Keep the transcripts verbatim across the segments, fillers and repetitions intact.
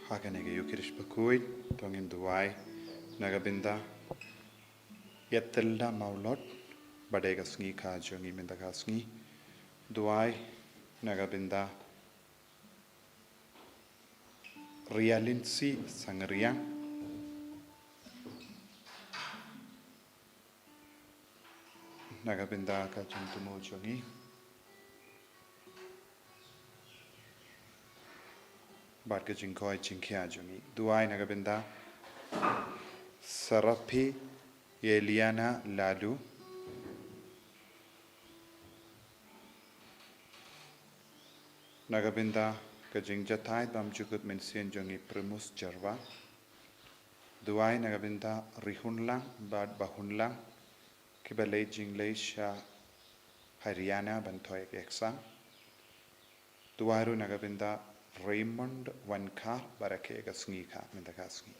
Ha kane ka Eucharist bakhuid, to ngin duwai na ka bynta Ïatilda Mawlot, ba dei ka sngikha jong ngi mynta ka sngi. Duwai na ka bynta Rialinsi Sangriang, na ka bynta ka jingthmu jong ngi bad ka jingkhoi jingkhia jong ngi. Duwai na ka bynta Sarapi Eliana Lalu, na ka bynta ka jingjahthait bymjukut mynsiem jong ngi Primus Jarwa. Duwai na ka bynta Rihunlang bad Bahunlang, kiba leit jingleit sha Haryana ban thoh ïa ka exam. Duwai ruh na ka bynta Raymond Wankhar, ba rakhe ïa ka sngikha mynta ka sngi.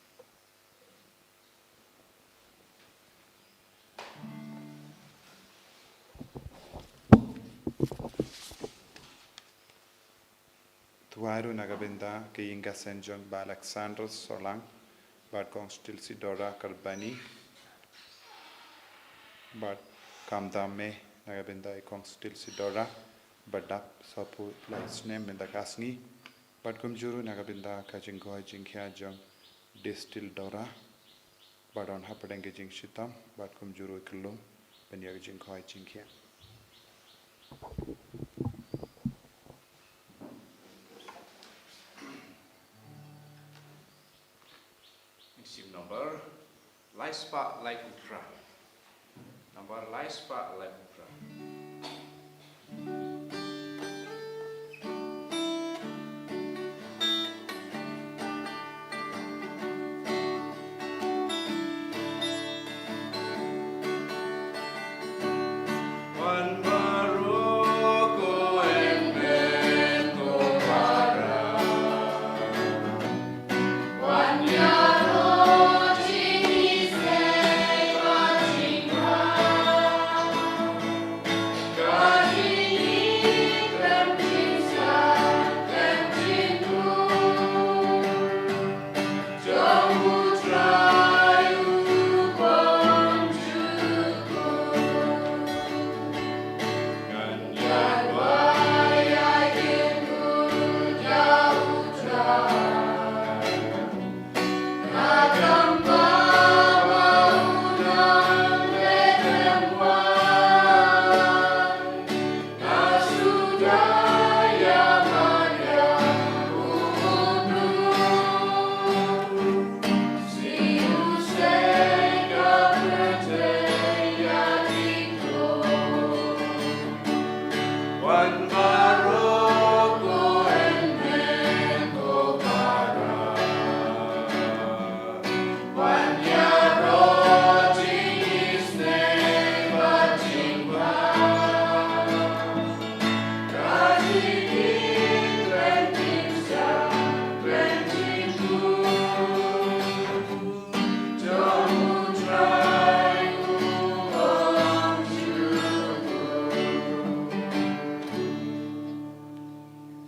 Duwai ruh na ka bynta ka ïing ka sem jong Bah Alexander Solang bad Kong Stilsidora Karbani, bad kam dame na ka bynta i Kong Stilsidora, ba dap sawphew lai snem mynta ka sngi, bad kumjuh ruh na ka bynta ka jingkhoi jingkhia jong Distildora, ba don hapdeng ka jingshitom, bad kumjuh ruh i khyllung ban ïa ka jingkhoi jingkhia. Mynsiem number lai spah lai phew phra. Number lai spah lai phew phra. Wan baroh ko hynmen ko para. Wan ïaroh jingïaseng bad jingbha. Ka jingïeit khlem jingshai khlem jingkhuid. Jong U Trai U Bymjukut. Ngan ïaid wai ïaid kynduh ïa U Trai. Nga tang ba ma U nang leh khlem wai.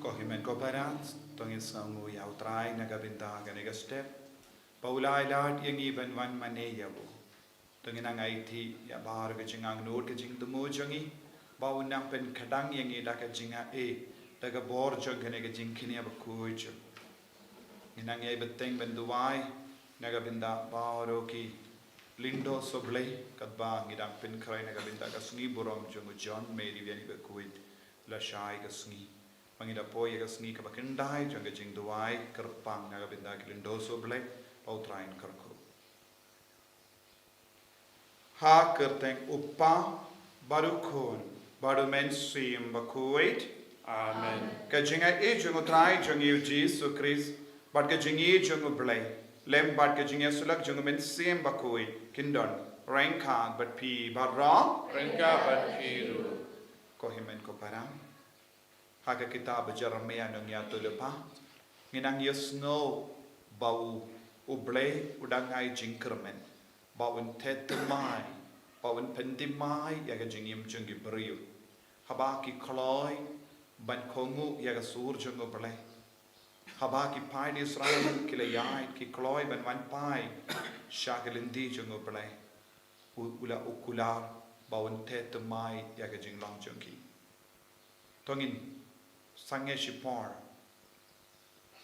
Ko hynmen ko para, to ngin sngewnguh ïa U Trai na ka bynta kane ka step ba u la ai lad ïa ngi ban wan mane ïa u. To ngin nang aiti ïa baroh ka jingangnud ka jingthmu jong ngi, ba un nang pynkhiah ïa ngi da ka jingai, da ka bor jong kane ka jingkñia bakhuid jong u. Ngin nang ïai bteng ban duwai na ka bynta baroh ki lyngdoh sohblei, katba ngi dang pynkhreh na ka bynta ka sngi burom jong u John Mary Vianney bakhuid lashai ka sngi. Ba ngi da poi ïa ka sngi kaba khyndai jong ka jingduwai kyrpang na ka bynta ki lyngdoh sohblei, ba U Trai un kyrkhu. Ha ka kyrteng U Kpa, bad U Khun, bad U Mynsiem Bakhuid. Amen. Ka jingaiei jong U Trai jong ngi U Jisu Khrist, bad ka jingïeit jong U Blei, lem bad ka jingïasyllok jong U Mynsiem Bakhuid, kin don ryngkat bad phi baroh. Ryngkat bad phi ruh. Ko hynmen ko para, ha ka kitab Jeremiah nongïathuhlypa, ngi nang ïohsngew ba u, U Blei u dang ai jingkyrmen ba un theh thymmai, ba un pynthymmai ïa ka jingim jong ki briew, haba ki kloi ban kohnguh ïa ka sur jong U Blei. Haba ki paid Israel ki la ïaid ki kloi ban wan pai sha ka lynti jong U Blei, u, u la, u kular ba un teh thymmai ïa ka jinglong jong ki. To ngin sangeh shipor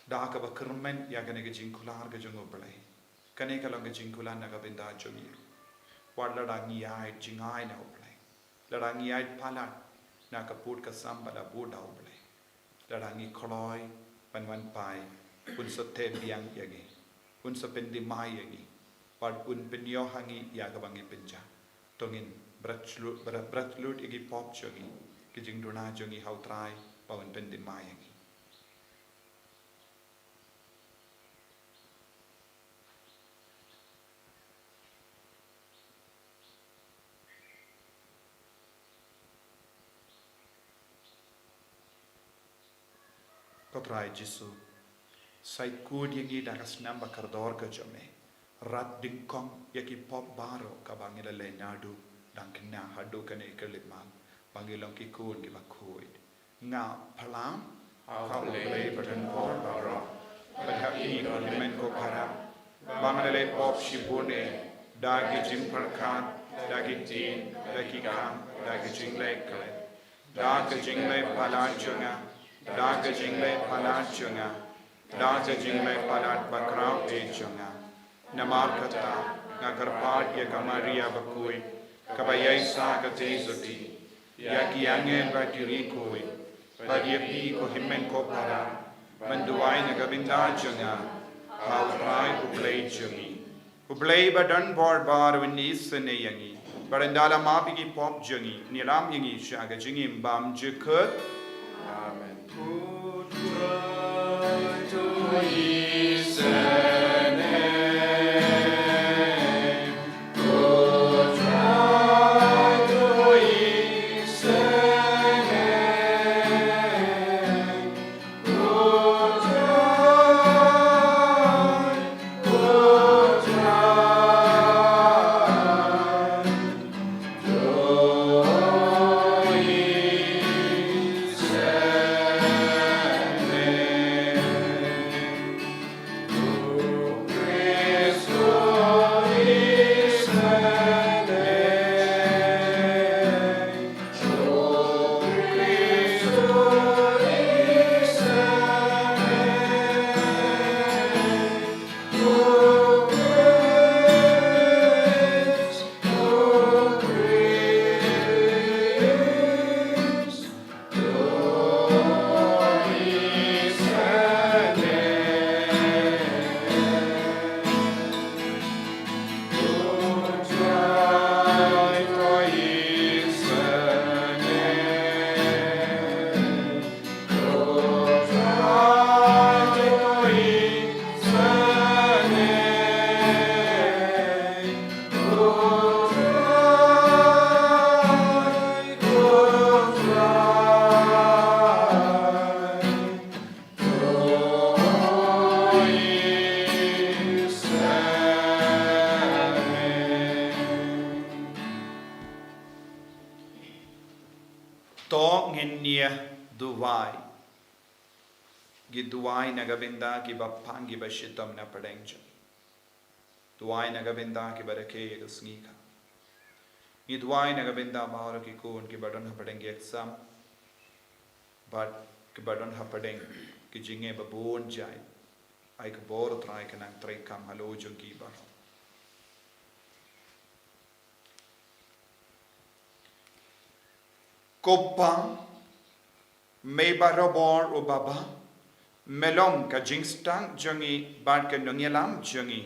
da kaba kyrmen ïa kane ka jingkular ka jong U Blei. Kane ka long ka jingkular na ka bynta jong ngi. Wat lada ngi ïaid jngai na U Blei, lada ngi ïaid palat na ka pud ka sam ba la buh da U Blei, lada ngi kloi ban wan pai, un sa teh biang ïa ngi, un sa pynthymmai ïa ngi, bad un pynïoh ha ngi ïa kaba ngi pynjah. To ngin bret lut, bret, bret lut ïa ki pop jong ngi, ki jingduna jong ngi ha U Trai ba un pynthymmai ïa ngi. Ko Trai Jisu, sa kut ïa ngi da ka snam ba kordor ka jong me. Rat dyngkong ïa ki pop baroh kaba ngi la leh naduh dang kynnoh haduh kane ka khyllipmat, ba ngi long ki khun kiba khuid. Nga phla ha U Blei badonbor baroh, bad ha phi ko hynmen ko para, ba nga la leh pop shibun eh, da ki jingpyrkhat, da ki ktien, da ki kam, da ki jingleh khlem, da ka jingleh palat jong nga, da ka jingleh palat jong nga, da ka jingleh palat bakhraw eh jong nga. Namar kata, nga kyrpad ïa ka Maria bakhuid, kaba ïaisah katei jong ngi, ïa ki angel bad ki riewkhuid, bad ïa phi ko hynmen ko para, ban duwai na ka bynta jong nga ha U Trai U Blei jong ngi. U Blei badonbor baroh un isynei ïa ngi, bad un da la map ïa ki pop jong ngi, un ïalam ïa ngi sha ka jingim bymjukut. Amen. To ngin ïa duwai. Ngi duwai na ka bynta kiba pang kiba shitom na pdeng jong ngi. Duwai na ka bynta kiba rakhe ïa ka sngi ka. Ngi duwai na ka bynta baroh ki khun kiba don hapdeng ki exam, bad kiba don hapdeng ki jingeh ba bun jait. Ai ka bor Trai ka nang treikam halor jong ki baroh. Ko Pa, me barabor u Baba, me long ka jingstad jong ngi bad ka nongïalam jong ngi.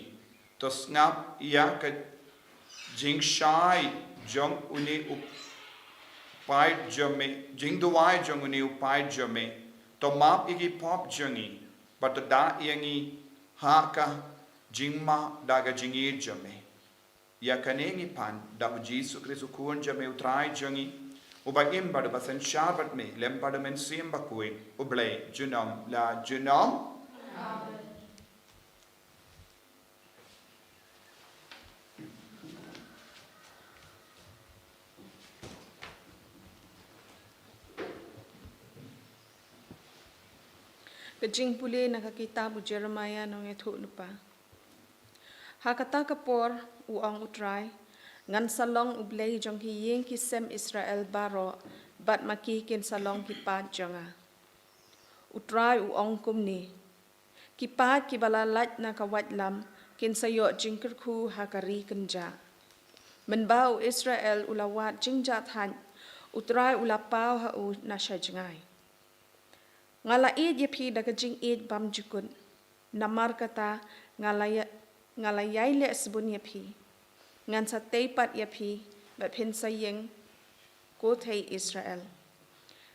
To sngap ïa ka jingshai jong une u paid jong me, jingduwai jong une u paid jong me. To map ïa ki pop jong ngi, bad to da ïa ngi ha ka jingma da ka jingïeit jong me. Ïa kane ngi pan da u Jisu Khrist u Khun jong me u Trai jong ngi, uba im bad uba synshar bad me lem bad u Mynsiem Bakhuid, u Blei junom la junom. Ka jingpule na ka kitab u Jeremiah nongïathuhlypa. Ha kata ka por, u ong u Trai, ngan sa long u Blei jong ki ïing ki sem Israel baroh, bad ma ki kin sa long ki paid jong nga. U Trai u ong kumne: Ki paid kiba la lait na ka waitlam kin sa ïoh jingkyrkhu ha ka ri kynjah. Mynba u Israel u la wad jingjahthait, u Trai u la paw ha u na sha jngai. Nga la ïeit ïa phi da ka jingïeit bymjukut. Namar kata nga la ïa, nga la ïai leh sbun ïa phi. Ngan sa tei pat ïa phi, bad phin sa ïeng ko thei Israel.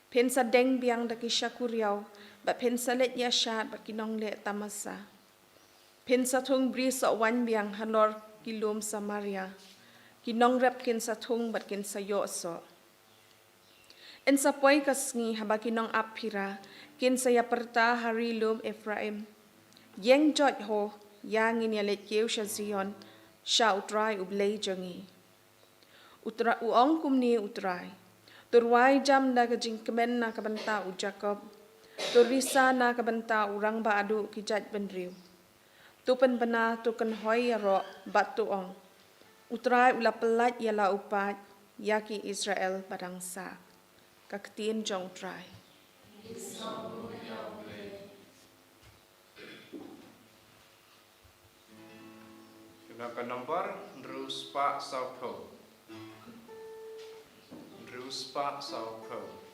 Phin sa deng biang da ki shakuriaw, bad phin sa leit ïashad bad ki nongleh tamasa. Phin sa thung bri soh waiñ biang halor ki lum Samaria. Ki nongrep kin sa thung bad kin sa ïoh soh. Yn sa poi ka sngi haba ki nongap phira kin sa ïa pyrta ha ri lum Ephraim: Ïeng joit ho, ïa ngin ïa leit kiew sha Zion, sha u Trai u Blei jong ngi. U Tra-, u ong kumne u Trai: To rwai jam da ka jingkmen na ka bynta u Jakob, to risa na ka bynta u rangbah haduh ki jaitbynriew. To pynbna, to kynhoi ïaroh, bad to ong: U Trai u la pyllait ïa la u paid, ïa ki Israel ba dang sah. Ka ktien jong u Trai. Kane ka number hynriew spah sawphew. Hynriew spah sawphew.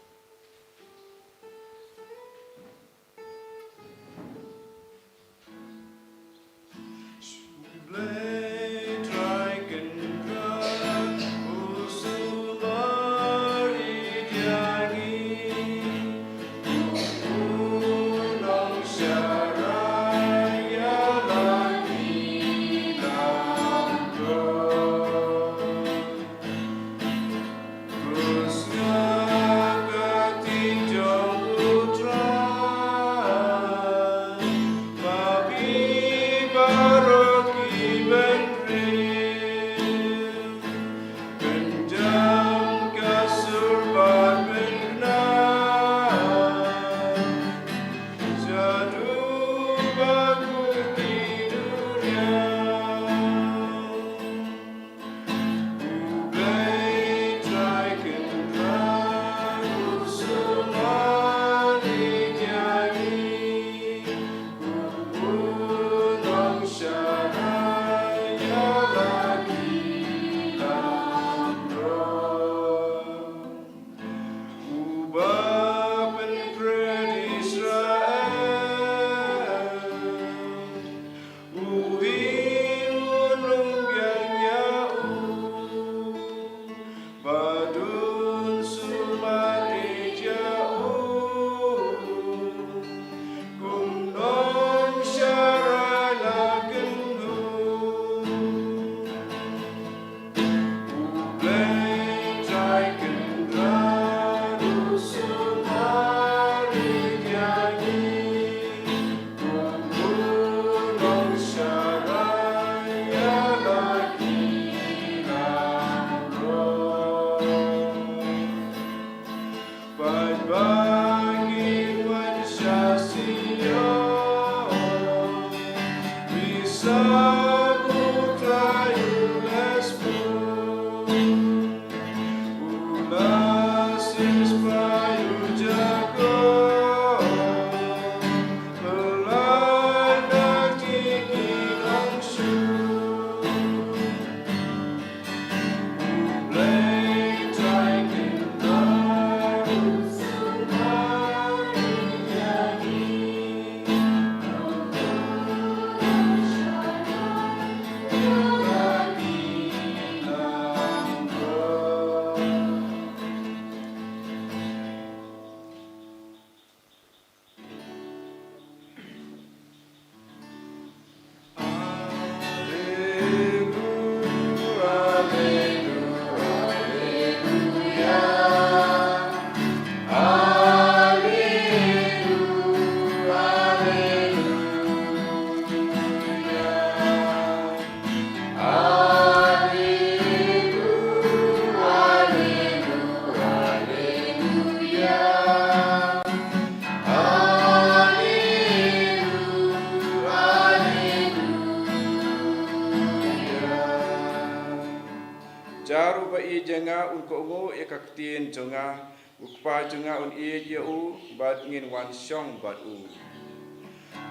Uta uba ïeit ïa nga un kohnguh ïa ka ktien jong nga, u Kpa jong nga un ïeit ïa u, bad ngin wan shong bad u.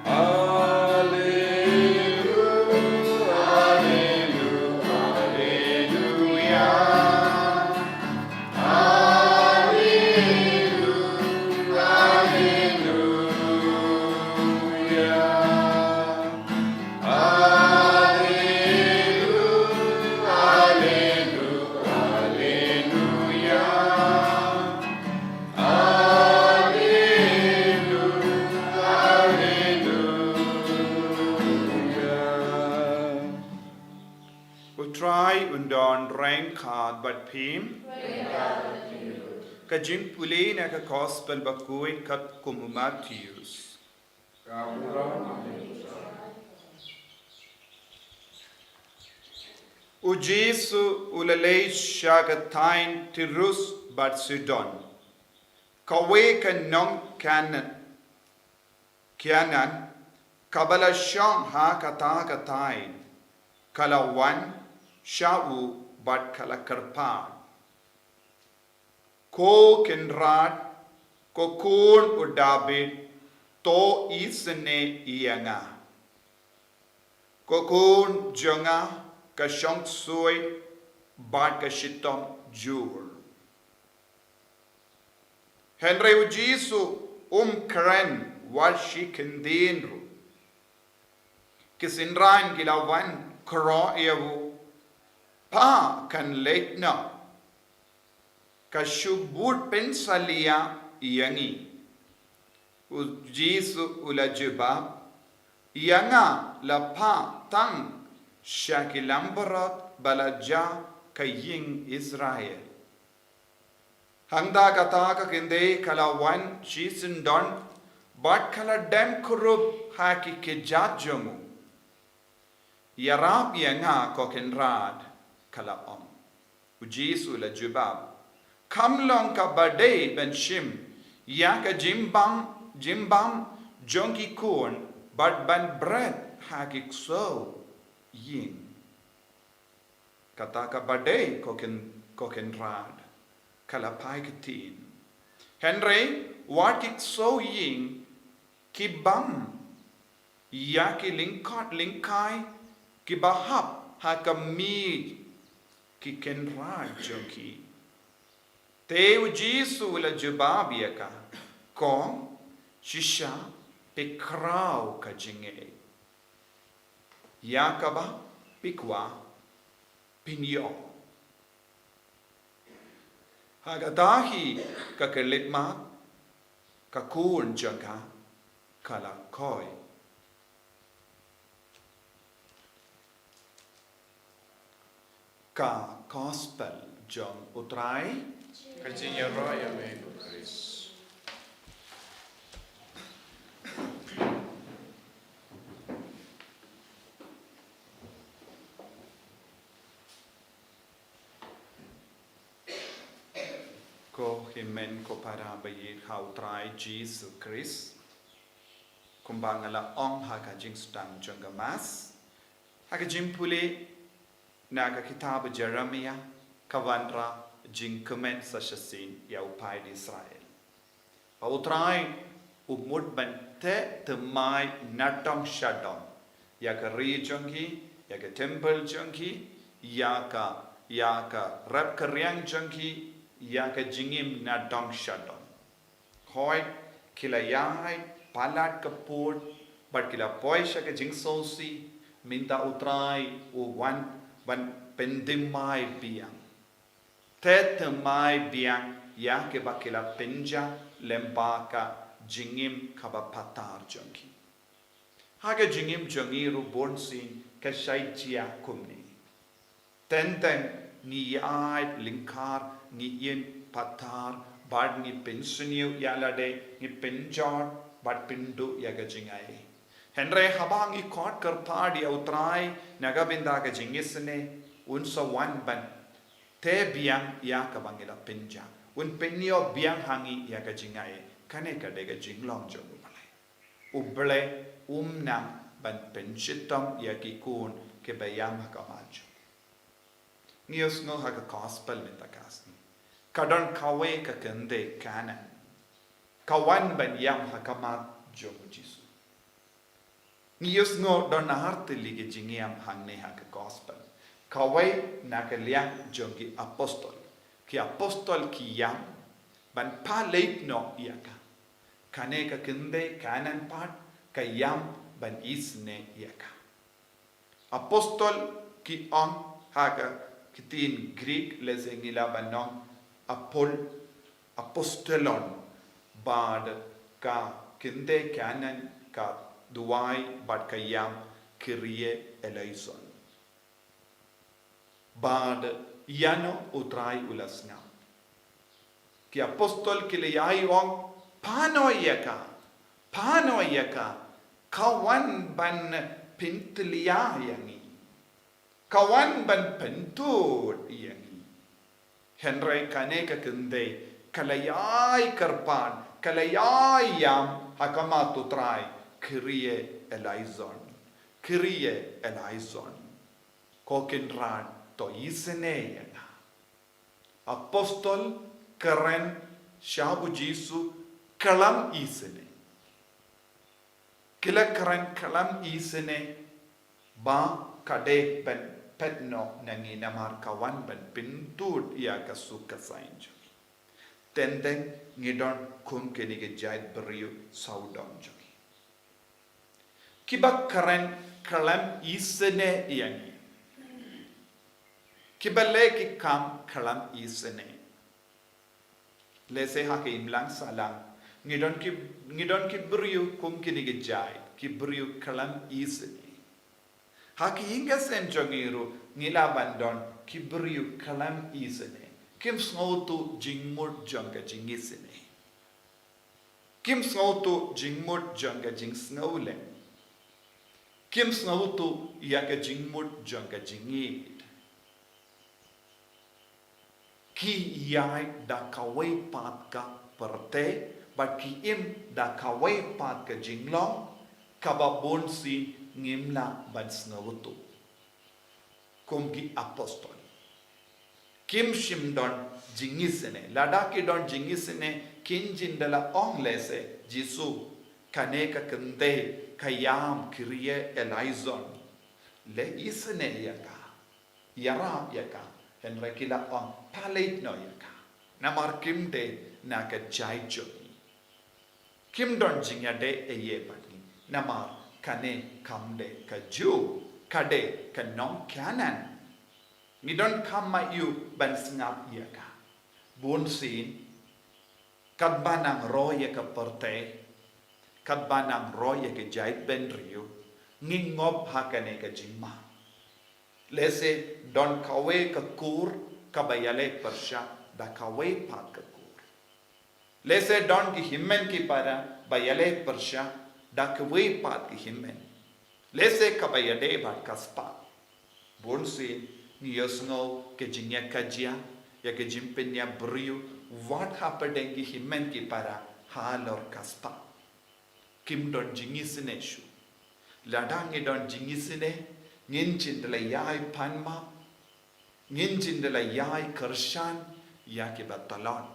Alleluia, alleluia, alleluia, alleluia. Alleluia, alleluia, alleluia, alleluia. U Trai un don ryngkat bad phi. Ka jingpule na ka Gospel bakhuid katkum u Mathaios. U Jisu u la leit sha ka thaiñ Tirus bad Sidon. Kawei ka nong Kanaan, Kanaan, kaba la shong ha kata ka thaiñ, ka la wan sha u bad ka la kyrpad, "Ko Kynrad, ko khun u Dabid, to isynei ïa nga. Ko khun jong nga ka shong suid bad ka shitom jur." Hynrei u Jisu um kren wat shi kyntien ruh. Ki synran ki la wan khroh ïa u, "Pa, kan leit noh, ka shu bud pynsalia ïa ngi." U Jisu u la jubab, "Ïa nga la phah tang sha ki langbrot ba la jia ka ïing Israel." Hangta kata ka kynthei ka la wan shisyndon bad ka la dem kurup ha ki kjat jong u. "Ïarap ïa nga, ko Kynrad," ka la ong. U Jisu u la jubab, "Kham long kaba dei ban shim ïa ka jingbam, jingbam jong ki khun bad ban bret ha ki ksew ïing." "Kata kaba dei, ko Kyn-, ko Kynrad," ka la phai ktien. "Hynrei wat ki ksew ïing ki bam ïa ki lyngkot lyngkai kiba hap ha ka miej ki kynrad jong ki." Te u Jisu u la jubab ïa ka, "Ko, shisha phi khraw ka jingngeit. Ïa kaba phi kwah phin ïoh." Ha kata hi ka khyllipmat, ka khun jong ka ka la khoi. Ka Gospel jong u Trai. Ka jingïaroh ïa me, ko Khrist. Ko hynmen ko para ba ïeit ha u Trai Jisu Khrist, kumba nga la ong ha ka jingsdang jong ka Mass, ha ka jingpule na ka kitab Jeremiah, ka wanrah jingkmen sa shisien ïa u paid Israel. Ba u Trai u mut ban teh thymmai nadong shadong ïa ka ri jong ki, ïa ka temple jong ki, ïa ka, ïa ka rep ka riang jong ki, ïa ka jingim nadong shadong. Hooid, ki la ïaid palat ka pud bad ki la poi sha ka jingsngewsih, mynta u Trai u wan ban pynthymmai biang. Teh thymmai biang ïa kiba ki la pynjah lyngba ka jingim kaba pathar jong ki. Ha ka jingim jong ngi ruh bunsien ka shait jia kumne. Teng teng ngi ïaid lyngkar, ngi ïeng pathar, bad ngi pynsniew ïa lade, ngi pynjot bad pynduh ïa ka jingaiei. Hynrei haba ngi khot kyrpad ïa u Trai na ka bynta ka jingisynei, un sa wan ban teh biang ïa kaba ngi la pynjah. Un pynïoh biang ha ngi ïa ka jingaiei. Kane ka dei ka jinglong jong U Blei. U Blei um nang ban pynshitom ïa ki khun kiba ïam ha khmat jong u. Ngi ïohsngew ha ka gospel mynta ka sngi, ka don kawei ka kynthei Kanan ka wan ban ïam ha khmat jong u Jisu. Ngi ïohsngew don artylli ki jingïam hangne ha ka gospel. Kawei na ka liang jong ki apostol. Ki apostol ki ïam ban pynleit noh ïa ka. Kane ka kynthei Kanan pat ka ïam ban isynei ïa ka. Apostol ki ong ha ka ktien Greek, lehse ngi lah ban ong apol-, apostellon, bad ka kynthei Kanan ka duwai bad ka ïam, Kyrie eleison. Bad ïano u Trai u la sngap. Ki apostol ki la ïai ong, pan noh ïa ka, pan noh ïa ka, ka wan ban pyntyllia ïa ngi, ka wan ban pyntud ïa ngi. Hynrei kane ka kynthei ka la ïai kyrpad, ka la ïai ïam ha khmat u Trai, Kyrie eleison, Kyrie eleison. Ko Kynrad, to isynei ïa nga. Apostol kren sha u Jisu khlem isynei. Ki la kren khlem isynei ba ka dei ban peit noh na ngi namar ka wan ban pyntud ïa ka suk ka saiñ jong ngi. Teng teng ngi don kum kine ki jait briew sawdong jong ngi kiba kren khlem isynei ïa ngi, kiba leh ki kam khlem isynei. Lehse ha ka imlang sahlang ngi don ki, ngi don ki briew kum kine ki jait, ki briew khlem isynei. Ha ka ïing ka sem jong ngi ruh ngi lah ban don ki briew khlem isynei. Kim sngewthuh jingmut jong ka jingisynei. Kim sngewthuh jingmut jong ka jingsngewlem. Kim sngewthuh ïa ka jingmut jong ka jingïeid. Ki ïaid da kawei pat ka pyrthei bad ki im da kawei pat ka jinglong kaba bunsien ngim lah ban sngewthuh. Kum ki apostol, kim shym don jingisynei. Lada ki don jingisynei, kin jin da la ong lehse, Jisu, kane ka kynthei ka ïam, Kyrie eleison. Leh isynei ïa ka, ïarap ïa ka. Hynrei ki la ong, pynleit noh ïa ka, namar kim dei na ka jait jong ngi. Kim don jingïadei ei ei bad ngi, namar kane kam dei ka Jiw, ka dei ka nong Kanan. Ngi donkam ma ïu ban sngap ïa ka. Bunsien, katba nang roi ïa ka pyrthei, katba nang roi ïa ka jaitbynriew, ngi ngop ha kane ka jingma. Lehse don kawei ka kur kaba ïaleh pyrshah da kawei pat ka kur. Lehse don ki hynmen ki para ba ïaleh pyrshah da kawei pat ki hynmen. Lehse kaba ïadei bad ka spah. Bunsien ngi ïohsngew ka jingïakajia, ïa ka jingpynïap briew, wat hapdeng ki hynmen ki para halor ka spah. Kim don jingisynei shuh. Lada ngi don jingisynei, ngin jin da la ïai pan map, ngin jin da la ïai kyrshan ïa kiba tlot.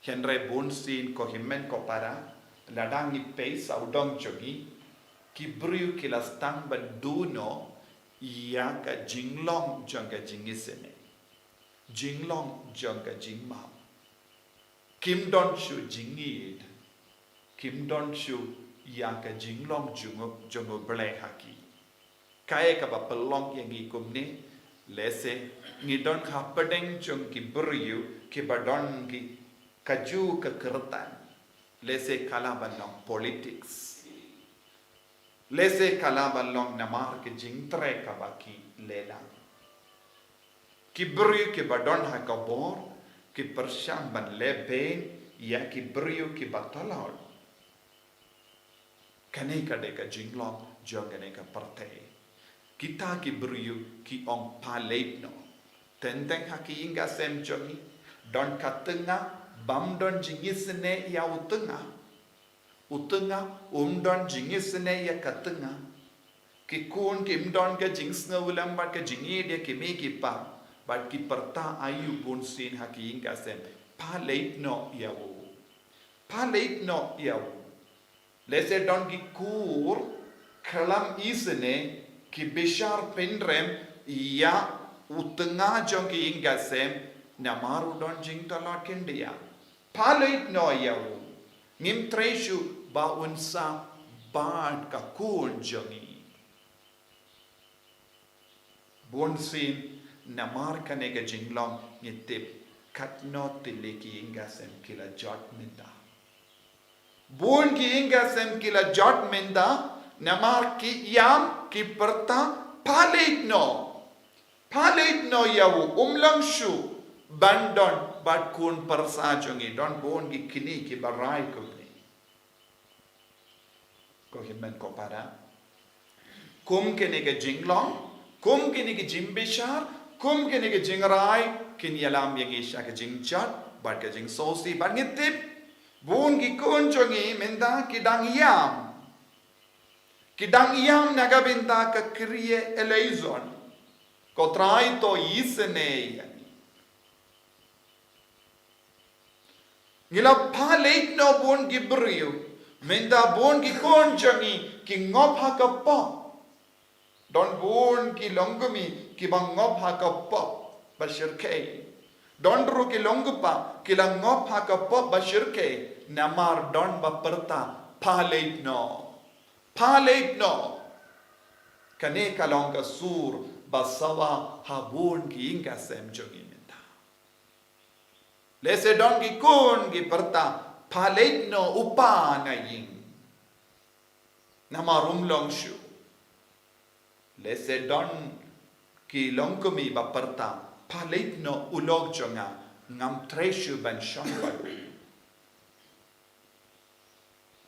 Hynrei bunsien ko hynmen ko para, lada ngi peit sawdong jong ngi, ki briew ki la sdang ban duh noh ïa ka jinglong jong ka jingisynei, jinglong jong ka jingmap. Kim don shuh jingïeid, kim don shuh ïa ka jinglong jong u, jong U Blei ha ki. Kaei kaba pynlong ïa ngi kumne? Lehse ngi don hapdeng jong ki briew kiba don ki kajuh ka kyrdan. Lehse ka lah ban long politics. Lehse ka lah ban long namar ka jingtrei kaba ki leh lang. Ki briew kiba don ha ka bor ki pyrshang ban leh beiñ ïa ki briew kiba tlot. Kane ka dei ka jinglong jong kane ka pyrthei. Kita ki briew ki ong pynleit noh. Teng teng ha ki ïing ka sem jong ngi, don ka tnga bym don jingisynei ïa u tnga. U tnga um don jingisynei ïa ka tnga. Ki khun kim don ka jingsngewlem bad ka jingïeid ïa ki mei ki pa. Bad ki pyrta aïu bunsien ha ki ïing ka sem, pha leit noh ïa u. Pha leit noh ïa u. Lehse don ki kur khlem isynei ki bishar pynrem ïa u tnga jong ki ïing ka sem, namar u don jingtlot khyndiat. Pha leit noh ïa u. Ngim trei shuh ba un sah bad ka khun jong ngi. Bunsien namar kane ka jinglong ngi tip katno tylli ki ïing ka sem ki la jot mynta. Bun ki ïing ka sem ki la jot mynta namar ki ïam, ki pyrta, pha leit noh. Pha leit noh ïa u, um long shuh ban don bad khun pyrsa jong ngi. Don bun ki kmie kiba rai kumne. Ko hynmen ko para, kum kine ki jinglong, kum kine ki jingbishar, kum kine ki jingrai kin ïalam ïa ngi sha ka jingjot bad ka jingsngewsih. Bad ngi tip bun ki khun jong ngi mynta ki dang ïam. Ki dang ïam na ka bynta ka khrie Eleison. Ko Trai, to isynei ïa ngi. Ngi la pha leit noh bun ki briew. Mynta bun ki khun jong ngi ki ngop ha ka pop. Don bun ki longkmie kiba ngop ha ka pop ba shyrkhei. Don ruh ki longkpa ki la ngop ha ka pop ba shyrkhei namar don ba pyrta, pha leit noh. Pha leit noh. Kane ka long ka sur ba sawa ha bun ki ïing ka sem jong ngi mynta. Lehse don ki khun ki pyrta, pha leit noh u pa na ïing. Namar um long shuh. Lehse don ki longkmie ba pyrta, pha leit noh u lok jong nga, ngam trei shuh ban shong bad u.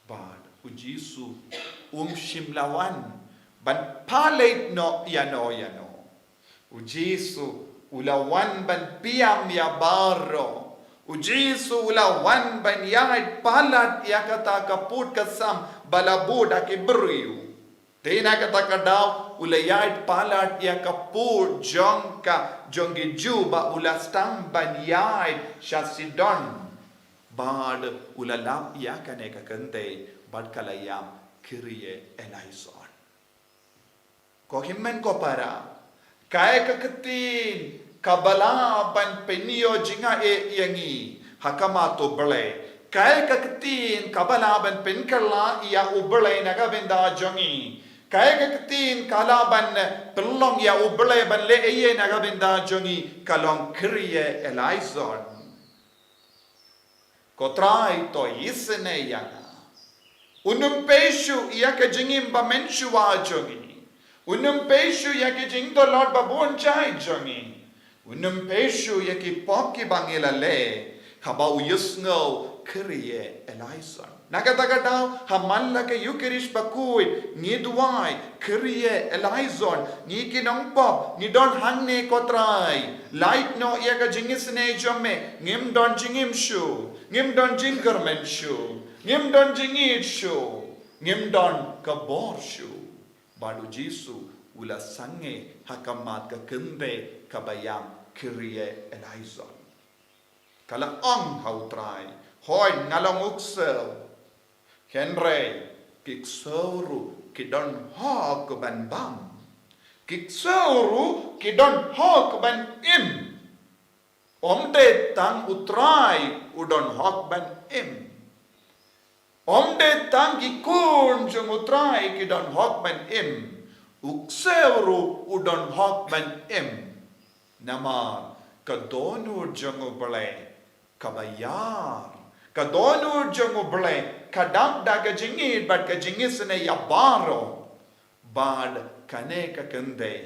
Bad u Jisu um shym la wan ban pha leit noh ïano ïano. U Jisu u la wan ban pynïam ïa baroh. U Jisu u la wan ban ïaid palat ïa kata ka pud ka sam ba la buh da ki briew. Te na kata ka daw u la ïaid palat ïa ka pud jong ka, jong ki Jiw ba u la sdang ban ïaid sha Sidon. Bad u la lap ïa kane ka kynthei bad ka la ïam khrie Eleison. Ko hynmen ko para, kaei ka ktien kaba lah ban pynïoh jingaiei ïa ngi ha khmat U Blei? Kaei ka ktien kaba lah ban pynkylla ïa U Blei na ka bynta jong ngi? Kaei ka ktien ka lah ban pynlong ïa U Blei ban leh eiei na ka bynta jong ngi? Ka long khrie Eleison. Ko Trai, to isynei ïa nga. Un ym pei shuh ïa ka jingim ba mynshuwa jong ngi. Un ym pei shuh ïa ki jingtlot ba bun jait jong ngi. Un ym pei shuh ïa ki pop kiba ngi la leh, haba u ïohsngew khrie Eleison. Na kata ka daw ha man la ka Eukharist bakhuid ngi duwai, khrie Eleison, ngi ki nongpop ngi don hangne ko Trai. Lait noh ïa ka jingisynei jong me, ngim don jingim shuh, ngim don jingkyrmen shuh, ngim don jingïeit shuh, ngim don ka bor shuh. Bad u Jisu u la sangeh ha khmat ka kynthei kaba ïam khrie Eleison. Ka la ong ha u Trai, hooid nga long u ksew. Hynrei ki ksew ruh ki don hok ban bam. Ki ksew ruh ki don hok ban im. Ym dei tang u Trai u don hok ban im. Ym dei tang ki khun jong u Trai ki don hok ban im. U ksew ruh u don hok ban im. Namar ka dohnud jong u Blei kaba ïar, ka dohnud jong u Blei ka dap da ka jingïeit bad ka jingisynei ïa baroh. Bad kane ka kynthei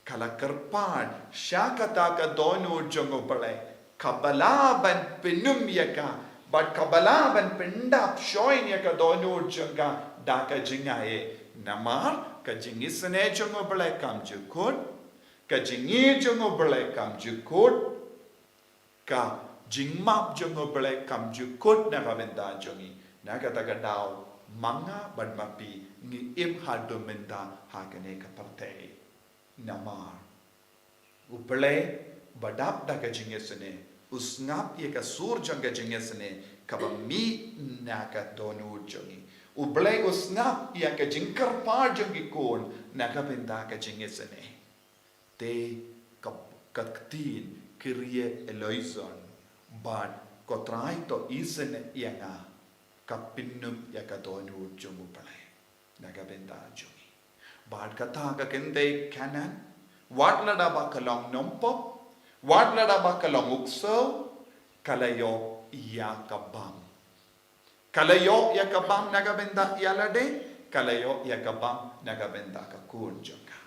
ka la kyrpad sha kata ka dohnud jong u Blei kaba lah ban pynum ïa ka bad kaba lah ban pyndap shuh ïa ka dohnud jong ka da ka jingaiei. Namar ka jingisynei jong u Blei kam ju kut, ka jingïeit jong u Blei kam ju kut, ka jingmap jong u Blei kam ju kut na ka bynta jong ngi. Na kata ka daw ma nga bad ma phi ngi im haduh mynta ha kane ka pyrthei. Namar u Blei ba dap da ka jingisynei, u sngap ïa ka sur jong ka jingisynei kaba mih na ka dohnud jong ngi. U Blei u sngap ïa ka jingkyrpad jong ki khun na ka bynta ka jingisynei. Te ka, ka ktien Kyrie eleison, bad ko Trai to isynei ïa nga, ka pynnym ïa ka dohnud jong U Blei na ka bynta jong ngi. Bad kata ka kynthei Kanaan, wat lada ba ka long nongpop, wat lada ba ka long u ksew, ka la ïoh ïa ka bam. Ka la ïoh ïa ka bam na ka bynta ïa lade, ka la ïoh ïa ka bam na ka bynta ka khun jong ka.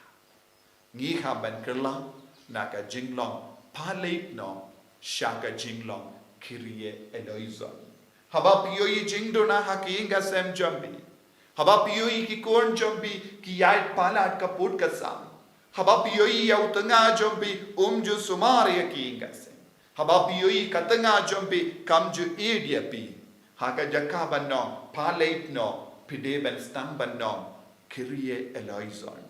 Ngi hap ban kylla na ka jinglong pha leit noh sha ka jinglong Kyrie eleison. Haba phi ïohi jingduna ha ki ïing ki sem jong phi, haba phi ïohi ki khun jong phi ki ïaid palat ka pud ka sem, haba phi ïohi ïa u tnga jong phi um ju sumar ïa ki ïing ki sem, haba phi ïohi ka tnga jong phi kam ju ïeit ïa phi, ha ka jaka ban ong pha leit noh, phi dei ban sdang ban ong Kyrie eleison.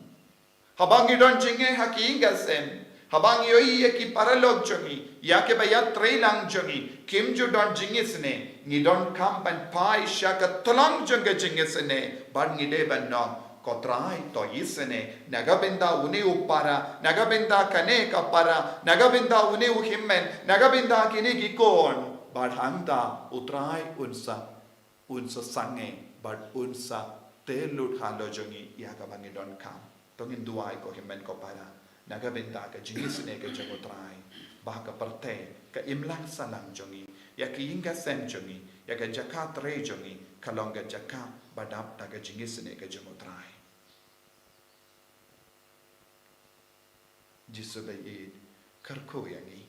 Haba ngi don jingeh ha ki ïing ki sem, haba ngi ïohi ïa ki paralok jong ngi, ïa kiba ïatrei lang jong ngi kim ju don jingisynei, ngi donkam ban phai sha ka tlang jong ka jingisynei, bad ngi dei ban ong, ko Trai to isynei na ka bynta une u para, na ka bynta kane ka para, na ka bynta une u hynmen, na ka bynta kine ki khun, bad hangta u Trai un sa, un sa sangeh bad un sa tei lut halor jong ngi ïa kaba ngi donkam. To ngin duwai, ko hynmen ko para, na ka bynta ka jingisynei ka jong u Trai, ba ka pyrthei ka imlang sahlang jong ngi, ïa ki ïing ki sem jong ngi, ïa ka jaka trei jong ngi, ka long ka jaka ba dap da ka jingisynei ka jong u Trai. Jisu ba ïeit, kyrkhu ïa ngi,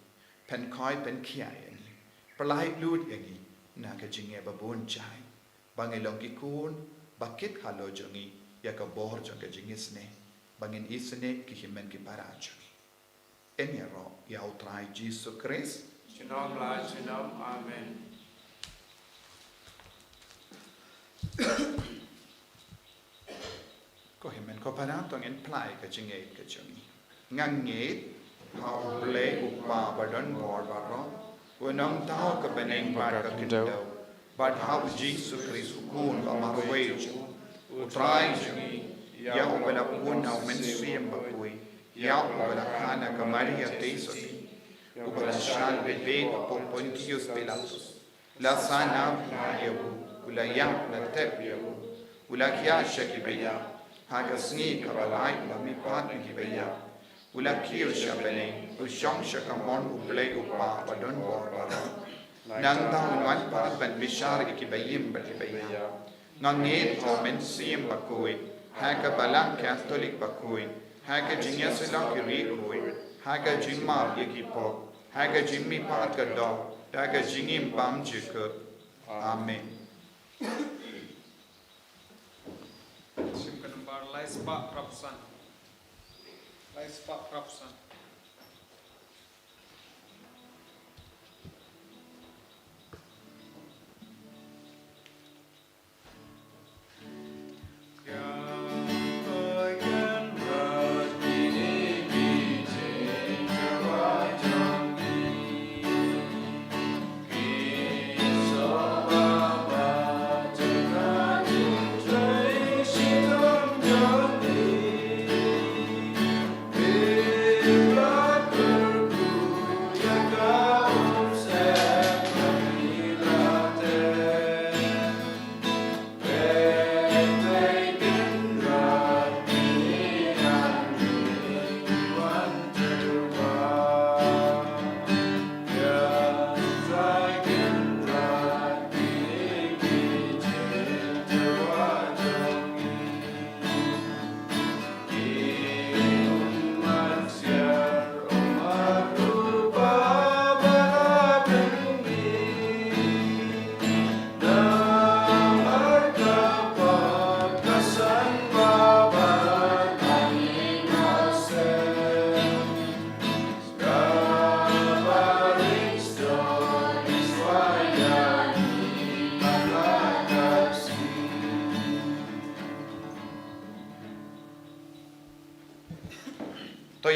pynkhoi pynkhia ïa ngi, pyllait lut ïa ngi na ka jingeh ba bun jait, ba ngin long ki khun ba kit halor jong ngi ïa ka bor jong ka jingisynei, ba ngin isynei ki hynmen ki para jong ngi. Yn ïaroh ïa u Trai Jisu Khrist. Junom la junom. Amen. Ko hynmen ko para, to ngin plie ka jingngeit ka jong ngi. Nga ngeit ha U Blei U Kpa ba don bor baroh, U Nongthaw ka bneng bad ka khyndew, bad ha U Jisu Khrist U Khun ba marwei jong U Trai jong ngi, ïa uba la pun na U Mynsiem Bakhuid, ïa uba la kha na ka Maria Theisotti, uba la shah lyndet hapoh Pontius Pilatus, la sahnarphna ïa u, u la ïap, la tep ïa u, u la khiah sha ki baïap, ha ka sngi kaba lai u la mihpat na ki baïap, u la kiew sha bneng, u shong sha kamon U Blei U Kpa ba don bor baroh. Nangta un wan pat ban bishar ïa ki baïm bad ki baïap. Nga ngeit ha U Mynsiem Bakhuid, ha ka Balang Katholik bakhuid, ha ka jingïasyllok ki riewkhuid, ha ka jingmap ïa ki pop, ha ka jingmihpat ka doh, ha ka jingim bymjukut. Amen. Shim ka nambar lai spah phra phew san. Lai spah phra phew san.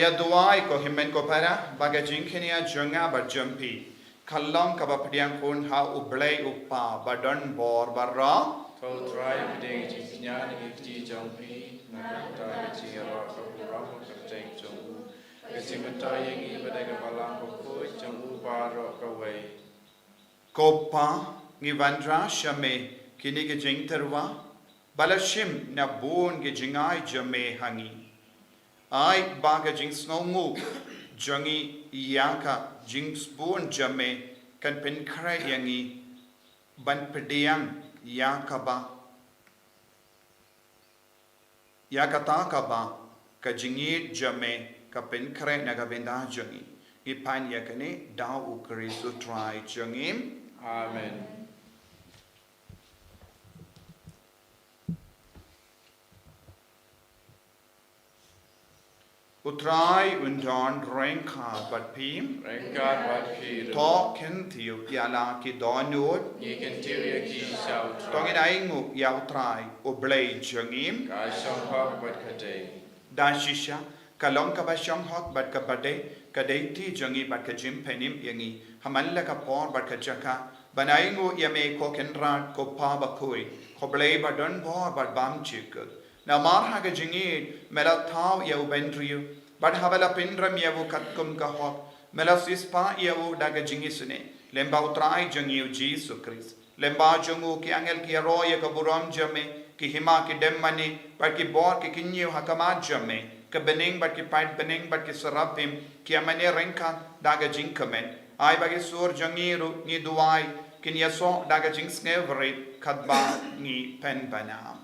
Ïa duwai ko hynmen ko para, ba ka jingkñia jong nga bad jong phi ka long kaba pdiang khun ha U Blei U Kpa ba don bor baroh. Ko Trai, pdiang ïa ka jingkñia na ka kti jong phi, na ka bynta ka jingïaroh ka burom ka kyrteng jong u. Ka jingmyntoi ïa ngi ba dei ka balang bakhuid jong u baroh kawei. Ko Pa, ngi wanrah sha me kine ki jingtyrwa ba la shim na bun ki jingai jong me ha ngi. Ai ba ka jingsngewnguh jong ngi ïa ka jingsbun jong me kan pynkhreh ïa ngi ban pdiang ïa kaba ïa kata kaba ka jingïeit jong me ka pynkhreh na ka bynta jong ngi. Ngi pan ïa kane da U Khrist U Trai jong ngi. Amen. U Trai un don ryngkat bad phi. Ryngkat bad phi ruh. To kyntiew ïa la ki dohnud. Ngi kyntiew ïa ki sha U Trai. To ngin ainguh ïa U Trai U Blei jong ngi. Ka shong hok bad ka dei. Da shisha ka long kaba shong hok bad kaba dei, ka dei ti jong ngi bad ka jingpynim ïa ngi ha man la ka por bad ka jaka ban ainguh ïa me ko Kynrad, ko Pa bakhuid, ko Blei ba don bor bad bymjukut. Namar ha ka jingïeit me la thaw ïa u bynriew, bad haba la pynrem ïa u katkum ka hok me la siewspah ïa u da ka jingisynei lyngba U Trai jong ngi U Jisu Khrist. Lyngba jong u ki angel ki ïaroh ïa ka burom jong me, ki hima ki dem mane bad ki bor ki kynñiew ha khmat jong me. Ka bneng bad ki paidbneng bad ki serapim ki ïa mane ryngkat da ka jingkmen. Ai ba ki sur jong ngi ruh, ngi duwai, kin ïasoh da ka jingsngewrit katba ngi pynbna.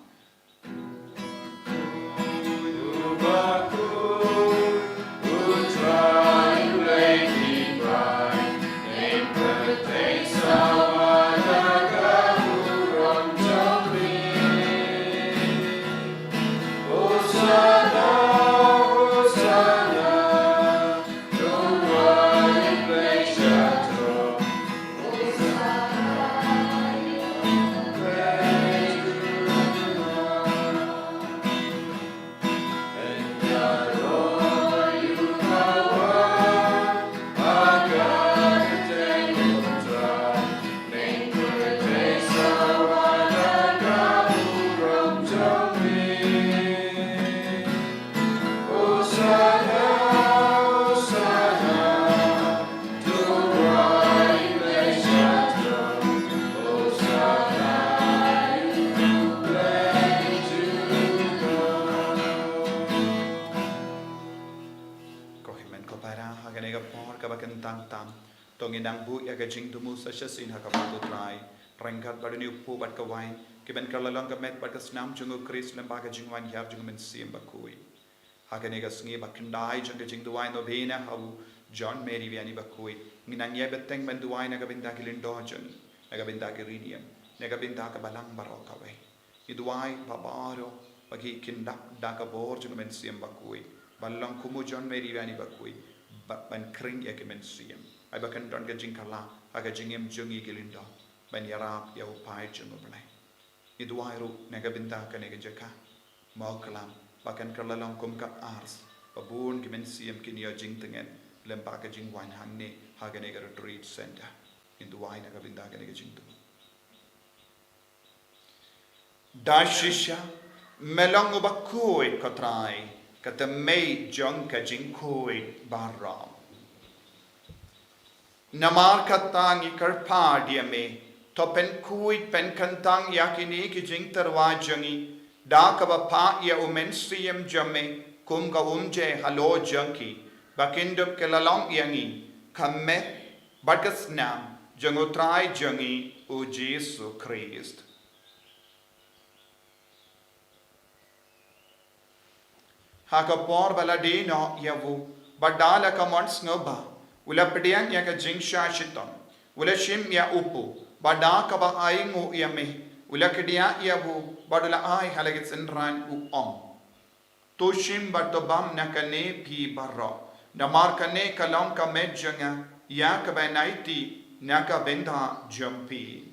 Ko hynmen ko para, ha kane ka por kaba kyntang tam, to ngin nang buh ïa ka jingthmu sa shisien ha khmat U Trai ryngkat bad une u kpu bad ka wain, ki ban kylla long ka met bad ka snam jong U Khrist lyngba ka jingwan hiar jong U Mynsiem Bakhuid. Ha kane ka sngi ba khyndai jong ka jingduwai novena ha u John Mary Vianney Bakhuid, ngin nang ïai bteng ban duwai na ka bynta ki lyngdoh jong ngi, na ka bynta ki riewniam, na ka bynta ka balang baroh kawei. Ngi duwai ba baroh ba ki kin dap da ka bor jong U Mynsiem Bakhuid ban long kum u John Mary Vianney Bakhuid, ba, ban khring ïa ki mynsiem. Ai ba kan don ka jingkylla ha ka jingim jong ngi ki lyngdoh ban ïarap ïa u paid jong U Blei. Ngi duwai ruh na ka bynta kane ka jaka Mawklam ba kan kylla long kum ka artylli ba bun ki mynsiem kin ïoh jingtngen lyngba ka jingwan hangne ha kane ka retreat center. Ngi duwai na ka bynta kane ka jingthmu. Da shisha me long u bakhuid ko Trai, ka thymmei jong ka jingkhuid baroh. Namar kata ngi kyrpad ïa me, to pynkhuid pynkyntang ïa kine ki jingtyrwa jong ngi da kaba phah ïa U Mynsiem jong me kum ka umjai halor jong ki, ba kin dup kylla long ïa ngi ka met bad ka snam jong U Trai jong ngi U Jisu Khrist. Ha ka por ba la die noh ïa u, bad da la ka mon sngewbha u la pdiang ïa ka jingshah shitom, u la shim ïa u kpu, bad da kaba ainguh ïa me u la kdiah ïa u bad u la ai ha la ki synran, u ong: To shim bad to bam na kane phi baroh, namar kane ka long ka met jong nga ïa kaba aiti na ka bynta jong phi.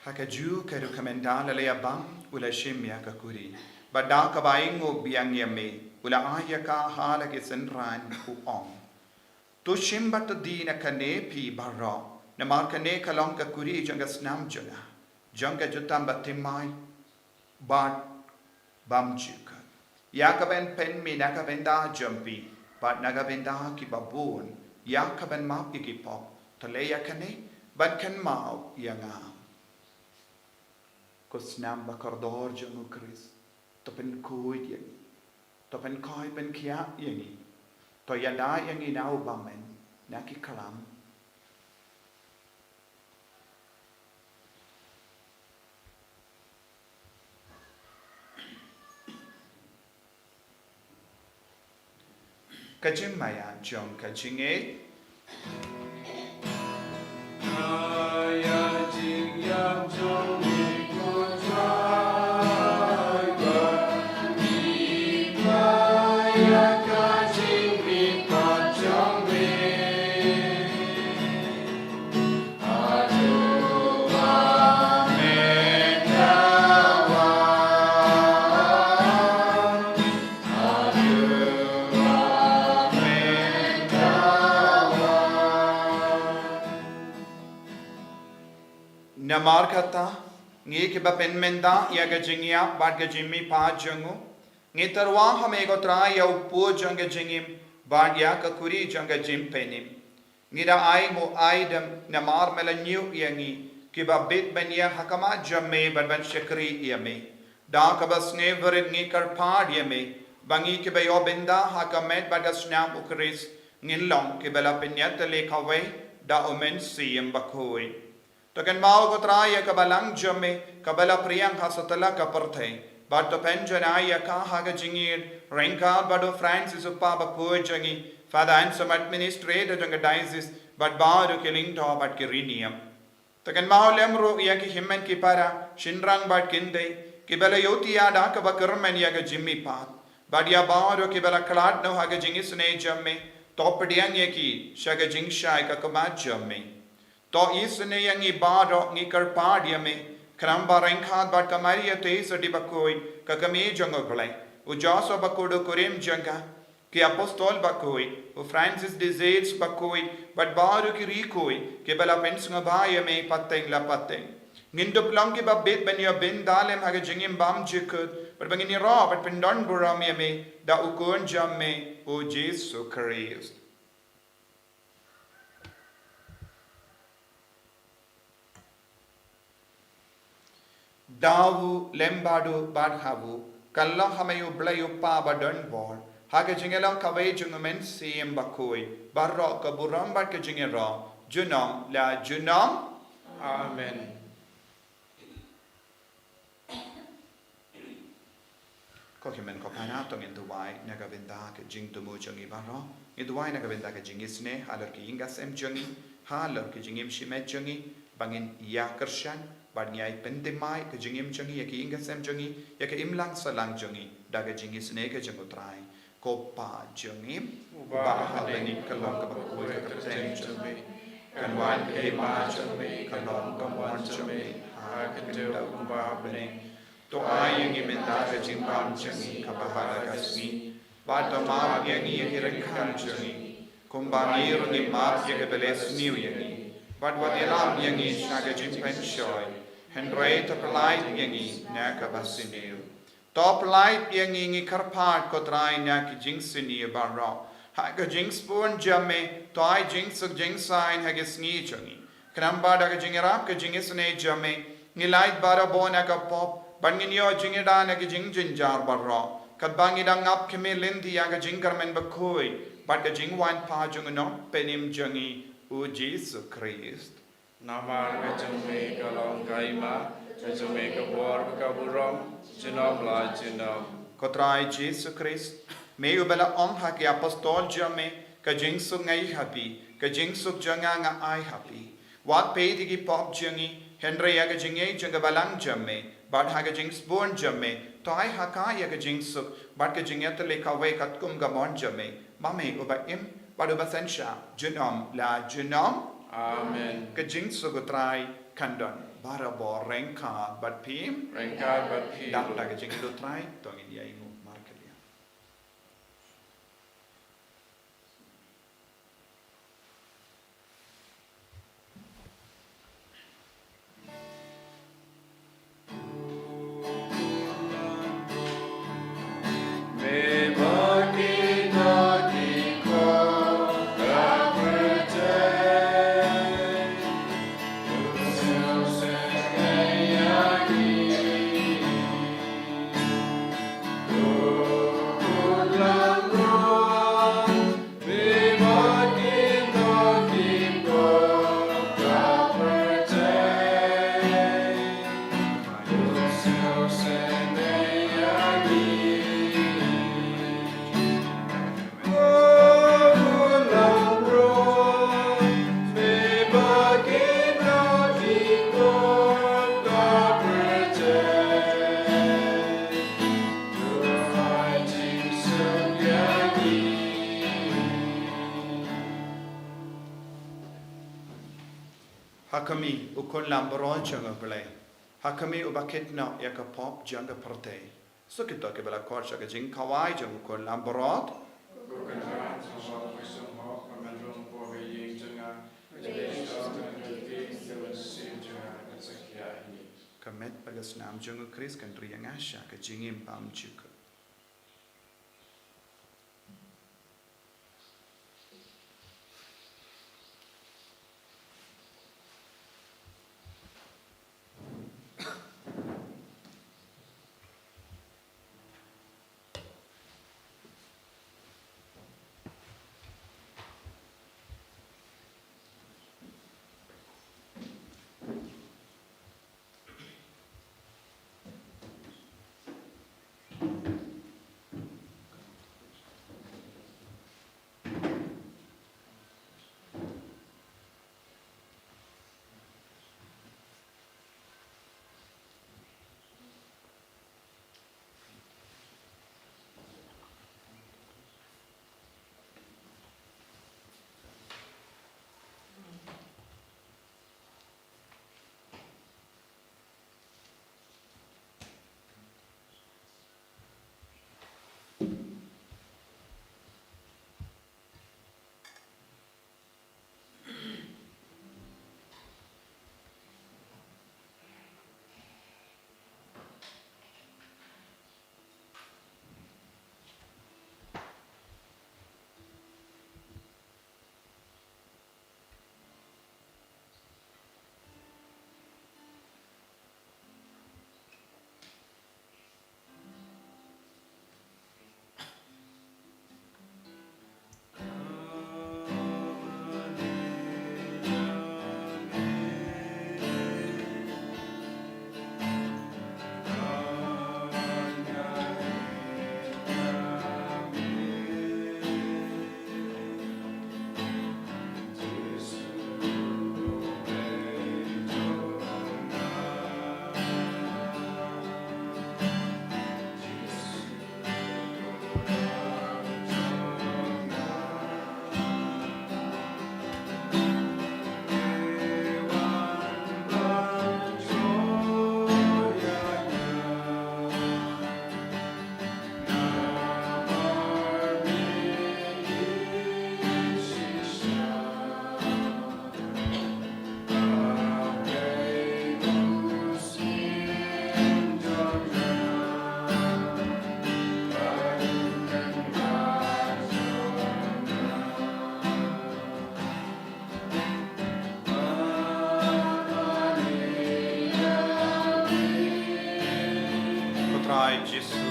Ha kajuh ka rukom mynta la leit bam, u la shim ïa ka kuri. Bad da kaba ainguh biang ïa me, u la ai ïa ka ha la ki synran, u ong: To shim bad to die na kane phi baroh, namar kane ka long ka kuri jong ka snam jong nga, jong ka jutang bathymmai bad bymjukut, ïa kaban pynmih na ka bynta jong phi bad na ka bynta kiba bun, ïa kaban map ïa ki pop. To leh ïa kane ban kynmaw ïa nga. Ko snam ba kordor jong u Khrist, to pynkhuid ïa ngi, to pynkhuid pynkhiah ïa ngi, to ïada ïa ngi na u bymman na ki khlam. Ka jingmaïa jong ka jingngeit. Namar kata, ngi kiba pynmynta ïa ka jingïap bad ka jingmihpat jong u, ngi tyrwa ha me ko Trai ïa u pud jong ka jingim bad ïa ka kuri jong ka jingpynim. Ngi da ainguh aidem namar me la ñiew ïa ngi kiba bit ban ïa ha khmat jong me bad ban shakri ïa me. Da kaba sngewrit ngi kyrpad ïa me ba ngi kiba ïoh bynta ha ka met bad ka snam u Khrist ngin long kiba la pynïatylli kawei da u Mynsiem Bakhuid. To kynmaw ko Trai ïa ka balang jong me kaba la phriang ha satlak ka pyrthei, bad to pynjanai ïa ka ha ka jingïeit ryngkat bad u Francis u Papa bakhuid jong ngi, Father Anselm administrator jong ka diocese, bad baroh ki lyngdoh bad ki riewniam. To kynmaw lem ruh ïa ki hynmen ki para, shynrang bad kynthei, kiba la ïohthiah da kaba kyrmen ïa ka jingmihpat, bad ïa baroh kiba la khlad noh ha ka jingisynei jong me, to pdiang ïa ki sha ka jingshai ka khmat jong me. To isynei ïa ngi baroh, ngi kyrpad ïa me, khnang ba ryngkat bad ka Maria Theisotti bakhuid, ka kmie jong u Blei, u Joseph bakhuid u kurim jong ka, ki apostol bakhuid, u Francis de Sales bakhuid, bad baroh ki riewkhuid kiba la pynsngewbha ïa me pateng la pateng, ngin dup long kiba bit ban ïoh bynta lem ha ka jingim bymjukut, bad ba ngin ïaroh bad pyndonburom ïa me da u Khun jong me, u Jisu Khrist. Da u lem bad u bad ha u, kan long ha me u Blei u Kpa badonbor, ha ka jingïalong kawei jong u Mynsiem Bakhuid, baroh ka burom bad ka jingïaroh, junom la junom. Amen. Ko hynmen ko para, to ngin duwai na ka bynta ka jingthmu jong ngi baroh. Ngi duwai na ka bynta ka jingisynei halor ki ïing ki sem jong ngi, halor ka jingim shimet jong ngi, ba ngin ïa kyrshan, bad ngin ïa pynthymmai ka jingim jong ngi, ïa ki ïing ki sem jong ngi, ïa ka imlang sahlang jong ngi da ka jingisynei ka jong u Trai. Ko Pa jong ngi uba ha bneng, ka long kaba khuid ka kyrteng jong me. Kan wan ka hima jong me, kan long ka mon jong me ha ka khyndew kumba ha bneng. To ai ïa ngi mynta ka jingbam jong ngi kaba ha la ka sngi. Bad to map ïa ngi ïa ki ryngkat jong ngi, kumba ngi ruh ngi map ïa kiba la sniew ïa ngi. Bad wat ïalam ïa ngi sha ka jingpynshoi, hynrei to pyllait ïa ngi na kaba sniew. To pyllait ïa ngi, ngi kyrpad ko Trai, na ki jingsniew baroh. Ha ka jingsbun jong me, to ai jingsuk jingsaiñ ha ka sngi jong ngi. Khnang ba da ka jingïarap ka jingisynei jong me, ngi lait barabor na ka pop, bad ngin ïoh jingïada na ki jingjynjar baroh. Katba ngi dang ap khmih lynti ïa ka jingkyrmen bakhuid bad ka jingwan pat jong u Nongpynim jong ngi, u Jisu Khrist. Namar ka jong me ka long ka hima, ka jong me ka bor, ka burom, junom la junom. Ko Trai Jisu Khrist, me uba la ong ha ki apostol jong me, ka jingsuk nga ai ha phi, ka jingsuk jong nga nga ai ha phi. Wat peit ïa ki pop jong ngi, hynrei ïa ka jingngeit jong ka balang jong me, bad ha ka jingsbun jong me, to ai ha ka ïa ka jingsuk bad ka jingïatylli kawei katkum ka mon jong me, ba me uba im bad uba synshar junom la junom. Amen. Ka jingsuk u Trai kan don Barabor ryngkat bad phi. Ryngkat bad phi. Dang da ka jingïathuh Trai, to ngin ïa ïnguh markylliang. Ha khmih, u khun lambrot jong U Blei. Ha khmih, uba kit noh ïa ka pop jong ka pyrthei. Sa kito kiba la khot sha ka jingkhawai jong u khun lambrot. Ka met bad ka snam jong U Khrist kan ri ïa nga sha ka jingim bymjukut. Ko Trai Jisu,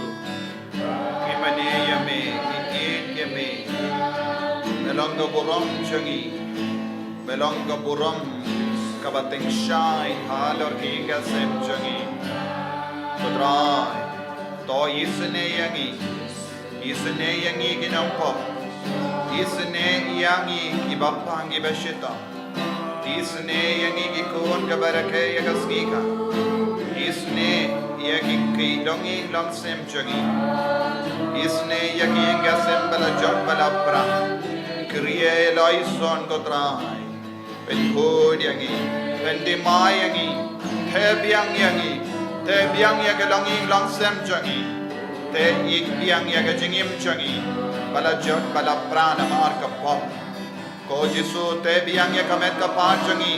ngi mane ïa me, ngi ïeit ïa me. Me long ka burom jong ngi, me long ka burom kaba tyngshaiñ halor ki ïing ki sem jong ngi. Ko Trai, to isynei ïa ngi. Isynei ïa ngi ki nongpop. Isynei ïa ngi kiba pang kiba shitom. Isynei ïa ngi ki khun kiba rakhe ïa ka sngi ka. Isynei ïa ki, ki dongi longsem jong ngi. Isynei ïa ki ïing ki sem ba la jop ba la pra. Kyrïa ïa la i son, ko Trai. Pynkhun ïa ngi, pyndima ïa ngi, Te biang ïa ngi, te biang ïa ka longïing longsem jong ngi, te ïeit biang ïa ka jingim jong ngi, ba la jot ba la pra namar ka pop. Ko Jisu, te biang ïa ka met ka phad jong ngi,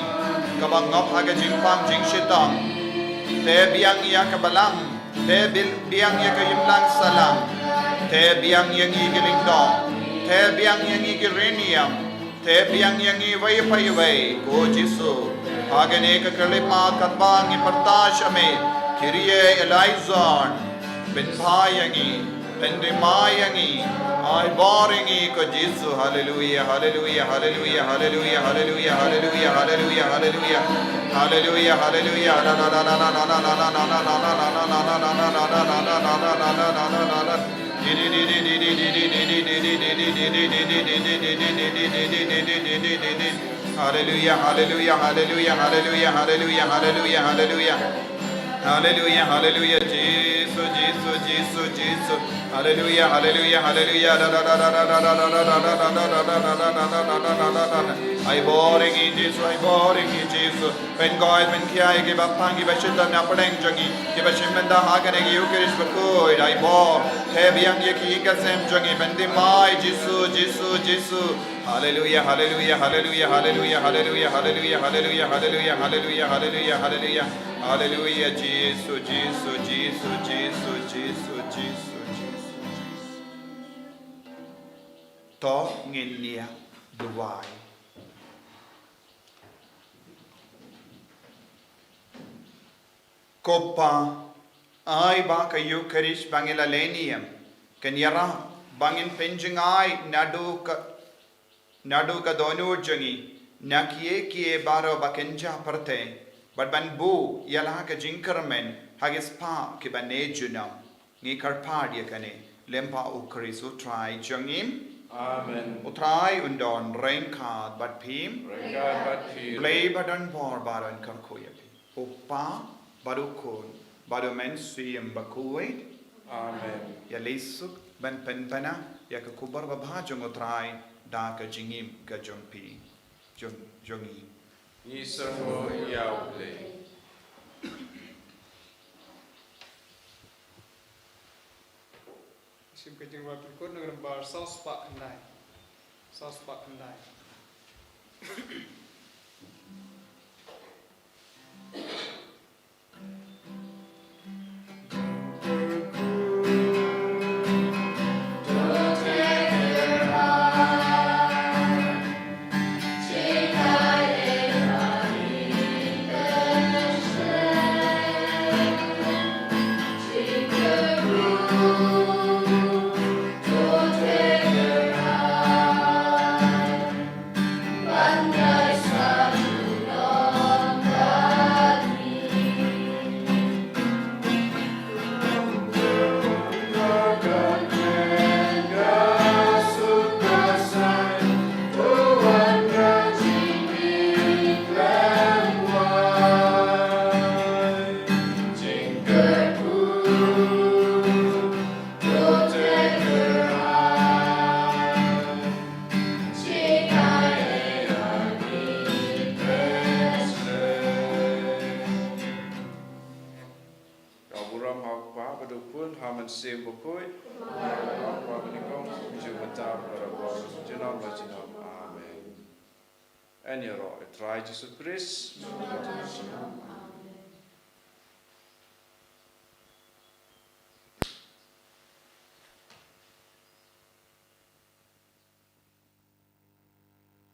kaba ngop ha ka jingpang jingshitom. Te biang ïa ka balang, te bil-, biang ïa ka imlang sahlang, te biang ïa ngi ki lyngdoh, te biang ïa ngi ki rynïeng, te biang ïa ngi iwei pa iwei, ko Jisu. Ha kane ka khyllipmat katba ngi pyrta sha me, Kyrie eleison, pynphai ïa ngi, pyndymai ïa ngi, ai bor ïa ngi ko Jisu. Haleluia, haleluia, haleluia, haleluia, haleluia, haleluia, haleluia, haleluia. Haleluia, haleluia. Haleluia, haleluia, haleluia, haleluia, haleluia, haleluia, haleluia. Haleluia, haleluia, Jisu, Jisu, Jisu, Jisu. Haleluia, haleluia, haleluia. Ai bor ïa ngi Jisu, ai bor ïa ngi Jisu. Pynkoit pynkhia ïa kiba pang kiba shitom na pdeng jong ngi, kiba shim bynta ha kane ka Ïukharist bakhuid, ai bor. Te biang ïa ki ïing ka sem jong ngi, pyndymai Jisu, Jisu, Jisu. Haleluia, haleluia, haleluia, haleluia, haleluia, haleluia, haleluia, haleluia, haleluia, haleluia, haleluia. Haleluia, Jisu, Jisu, Jisu, Jisu, Jisu, Jisu, Jisu. To ngin ïa duwai. Ko Pa, ai ba ka Ïukharist ba ngi la leh ne em, kan ïarap ba ngin pynjngai naduh ka, naduh ka dohnud jong ngi, na kiei kiei baroh ba kynja pyrthei, bad ban buh ïa la ka jingkyrmen ha ki spah kiba ne junom. Ngi kyrpad ïa kane lyngba U Khrist U Trai jong ngi. Amen. U Trai un don ryngkat bad phi. Ryngkat bad phi. Blei ba don bor ba don kyrkhu ïa phi. U Kpa bad U Khun bad U Mynsiem Bakhuid. Amen. Ïaleh suk ban pynbna ïa ka khubor babha jong U Trai da ka jingim ka jong phi. Jong, jong ngi. Ngi sngew ïa U Blei. Shim ka jingrwai pynkut na ka nombar saw spah khyndai. Saw spah khyndai. Ka burom ha U Kpa bad U Khun, ha U Mynsiem Bakhuid. Bad ha U Kpa bad U Khun, mynta bad barabor, junom la junom. Amen. Yn ïaroh ïa U Trai Jisu Khrist.